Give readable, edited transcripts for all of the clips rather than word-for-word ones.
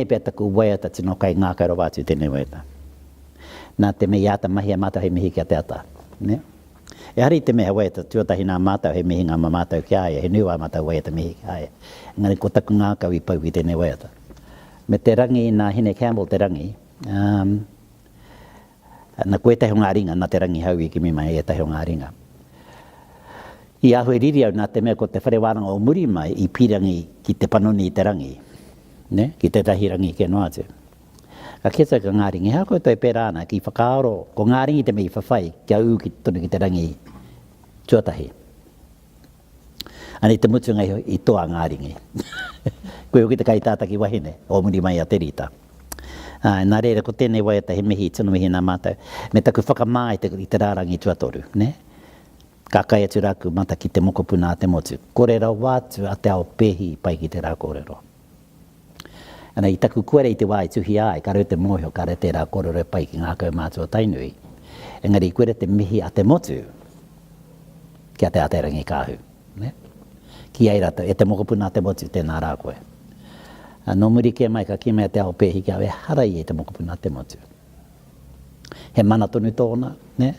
tēnei pea taku waiata tino kaingākau rawa atu tēnei waiata. Nā te mea i āta mahia mātou hei mihi ki a Te Ata. Nē? Ehara i te mea he waiata tuatahi nā mātou hei mihinga mā mātou ki a ia, he nui wā mātou waiata mihi ki a ia. Engari ko taku ngākau i pau ki tēnei waiata. Me te rangi nā Hine Campbell te rangi, um, na ko ētahi o ngā ringa, nā Te Rangihau i kimi mai ētahi o ngā ringa. I āhua riri au nā te mea ko te whare wānanga o muri mai i pīrangi ki te panoni i te rangi, ne, ki tētahi rangi kē noa atu. Ka kī atu au ki a Ngāringi, he aha koutou e pērā ana, ki whakaaro, ko Ngāringi te mea i whawhai kia ū ki tonu ki te rangi tuatahi. Ana i te mutunga iho i toa Ngāringi. Koe hoki te kaitātaki wahine o muri mai a Te Rita. Āe, nā reira ko tēnei waiata he mihi, tino mihi nā mātou. Me taku whakamā i te, i te rārangi tuatoru, nē? Ka kai atu rāku mata ki te mokopuna a te motu. Kore rawa atu a Te Ao Pēhi i pai ki tērā kōrero. Ana, i taku kuare i te wā i tuhia ai, kāre au te mōhio, kāre tērā kōrero e pai ki ngā kaumātua o Tainui. Engari koira te mihi a te motu ki a Te Ātairangikaahu. Ne? Ki ai rātou, e te mokopuna a te motu, tēnā rā koe. A, nō muri kē mai ka kī mai a Te Ao Pēhi ki a au, ehara ia i te mokopuna a te motu. He mana tonu tōna, nē?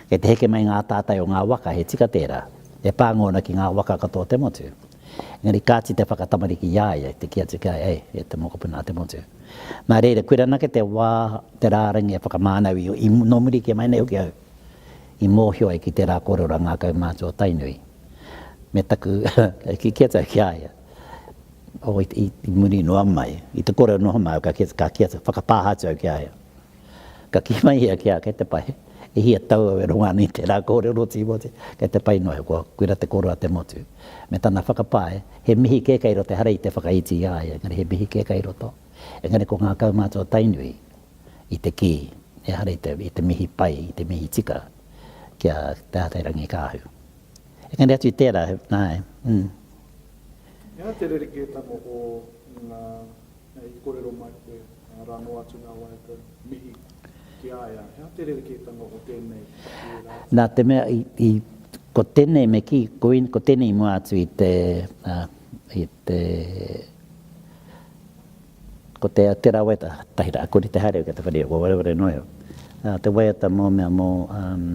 Kei te heke mai ngā tātai o ngā waka, he tika tērā. E pānga ana ki ngā waka katoa o te motu. Engari kāti te whakatamariki i a ia, te kī atu ki a ia, ei, e te mokopuna a te motu. Nā reira, koira anake te wā, te rārangi e whakamānau i, i, nō muri kē mai nei hoki au i mōhio ai ki tērā kōrero a ngā kaumātua o Tainui. Me taku, ki kī atu au ki a ia, oh, i, i, i muri noa mai, i te kore noa mai au, ka kī, ka kī atu, whakapāha atu au ki a ia. Ka kī mai ia ki a, kei te pai, e hia tau au e rongo ana i tērā kōrero Tīmoti, kei te pai noa iho, kua koira te kōrero a te motu. Me tana whakapae, he mihi kē kei roto, ehara i te whakaiti i a ia, engari he mihi kē kei roto. Engari ko ngā kaumātua o Tainui i te kī, ehara i te, i te mihi pai, i te mihi tika ki a Te Ātairangikaahu. Engari atu i tērā, āe, mm. He aha te rerekētanga o ngā I kōrero mai koe, rā noa atu ngā waiata mihi ki a ia. He aha te rerekētanga o tēnei ki ērā atu? Nā te mea i, i, ko tēnei me kī, ko, in, ko tēnei i mua atu i te, uh, i te, ko te, tērā waiata, tahi rā, kore te haere au ki te whare, kua wareware noa iho. Uh, te waiata mō mea, mō, um,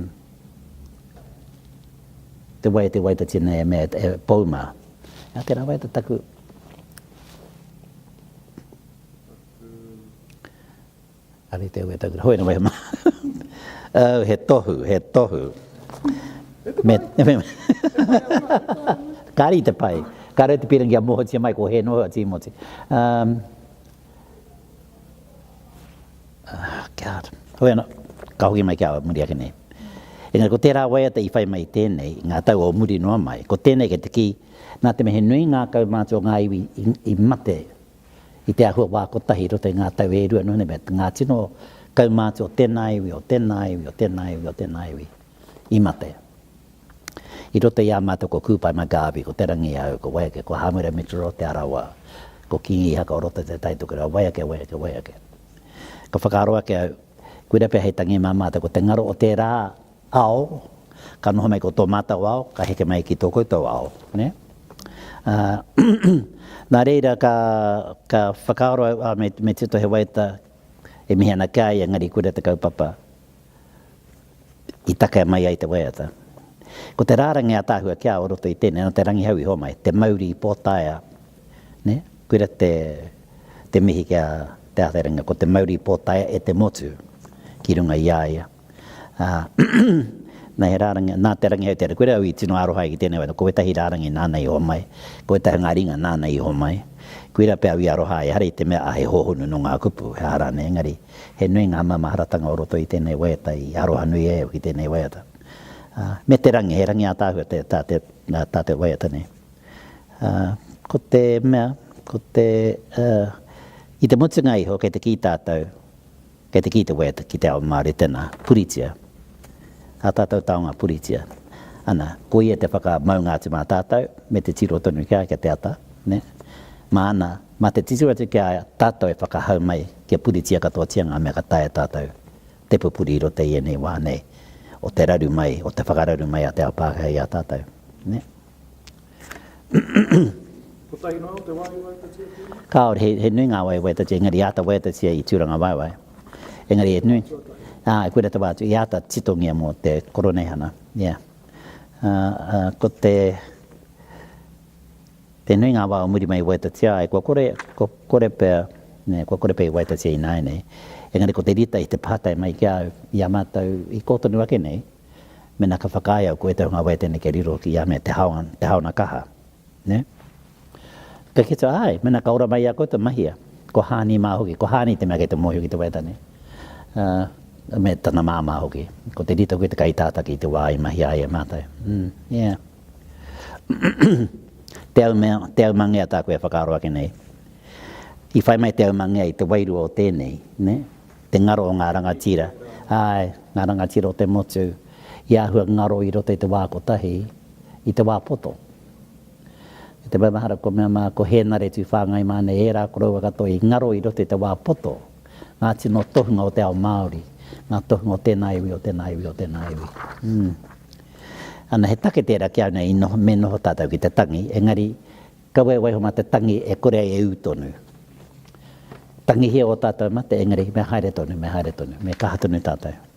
te waiata i waitatia nei e mea, e, e Pouma. Ā, tērā waiata taku, Ari te ue taku, hoi na wai ma. Oh, he tohu, he tohu. Me, me, Kāre i te pai. Kāre te pīrangi kia mōhiotia mai ko he noa a Tīmoti. Um, oh, God. Hoi anō, ka hoki mai ki a au muri ake nei. Engari ko tērā waiata i whai mai i tēnei, ngā tau o muri noa mai, ko tēnei kei te kī, Nā te mea he nui ngā kaumātua o ngā iwi i mate i te āhua wā kotahi i roto i ngā tau e rua noa nei, ngā tino kaumātua o tēnā iwi, o tēnā iwi, o tēnā iwi, o tēnā iwi i mate. I roto i a mātou ko Kūpai McGarvey, ko Te Rangiau, ko wai ake, ko Hāmuera Mitchell o Te Arawa, ko Kīngi Ihaka o roto i Te Tai Tokerau, wai ake, wai ake, wai ake. Ka whakaaro ake au, koira pea hei tangi mā mātou, ko te ngaro o tērā ao, ka noho mai ko tō mātou ao, ka heke mai ki tō koutou ao, nē? Ā, nā reira ka, ka whakaaro au, ā, me, me tito he waiata e mihi ana ki a ia, engari koira te kaupapa i takea mai ai te waiata. Ko te rārangi ātaahua ki a au o roto i tēnei, nā te rangihau i homai, te mauri i pōtaea, nē? Koira te, te mihi ki a Te Ātairangi, ko te mauri i pōtaea e te motu ki runga i a ia. Ā, nā he rārangi, nā Te Rangihau tērā, koirā au i tino aroha ai ki tēnei waiata, ko wētahi rārangi nāna i homai, ko wētahi o ngā ringa nāna i homai, koirā pea au i aroha ai, ehara i te mea, ā, he hōhonu nō ngā kupu, he aha rānei, engari, he nui ngā mamaharatanga o roto i tēnei waiata i aroha nui ai au ki tēnei waiata. Ā, me te rangi, he rangi ātaahua te, tā te, tā te waiata nei. Ā, ko te mea, ko te, ā, i te mutunga iho kei te kī tātou, Kei te kī te waiata ki te ao Māori tēnā, puritia. Ā tātou taonga puritia. Ana, ko ia te whakamaunga atu mā tātou, me te tiro tonu ki a ia, kia te ata, nē. Māna, mā te titiro atu ki a ia, tātou e whakahau mai kia puritia katoatia ngā mea ka taea tātou te pupuri i roto i ēnei wā nei o te raru mai, o te whakararu mai a te ao Pākehā i a tātou, nē. Kotahi noa o te wā i waetatia tēnei? Kāore, he, he nui ngā wā i waetatia, engari i āta waetatia i Tūrangawaewae. Engari he nui, āe, koira te wā atu, i āta titongia mō te Koroneihana, yeah. Ā, ā, ko te, te nui ngā wā o muri mai i waetatia ai, kua kore, kua kore pea, nē, kua kore pea i waetatia ināianei. Engari ko te rita i te pātai mai ki a au, i a mātou i kō tonu ake nei, Mena ka whakaae au ko ētahi o ngā waiata nei kia riro ki a mea te haona, te haona kaha. Nē? Ka kī atu, āe, mena ka ora mai i a koutou, mahia. Ko Hāni mā hoki, ko Hāni te mea kei te mōhio ki te waiata nei. Uh, me tana māmā hoki. Ko te rita koe te kaitātaki i te wā i mahia ai e mātou. Mm, yeah. te aumea, te aumangea tāku e whakaaro ake nei. I whai mai te aumangea i te wairua o tēnei, nē? Te ngaro o ngā rangatira, āe, ngā rangatira o te motu, i āhua ngaro i roto i te wā kotahi, i te wā poto. I te maumahara ko mea mā, ko Hēnare Tūwhāngai mā nei ērā koroua katoa i ngaro i roto i te wā poto, ngā tino tohunga o te ao Māori, ngā tohunga o tēnā iwi, o tēnā iwi, o tēnā iwi. Mm. Ana, he take tērā ki au nei, i noho, me noho tātou ki te tangi, engari, Kaua e waiho mā te tangi e kore ai e ū tonu. Tangihia ō tātou mate, engari me haere tonu, me haere tonu, me kaha tonu tātou.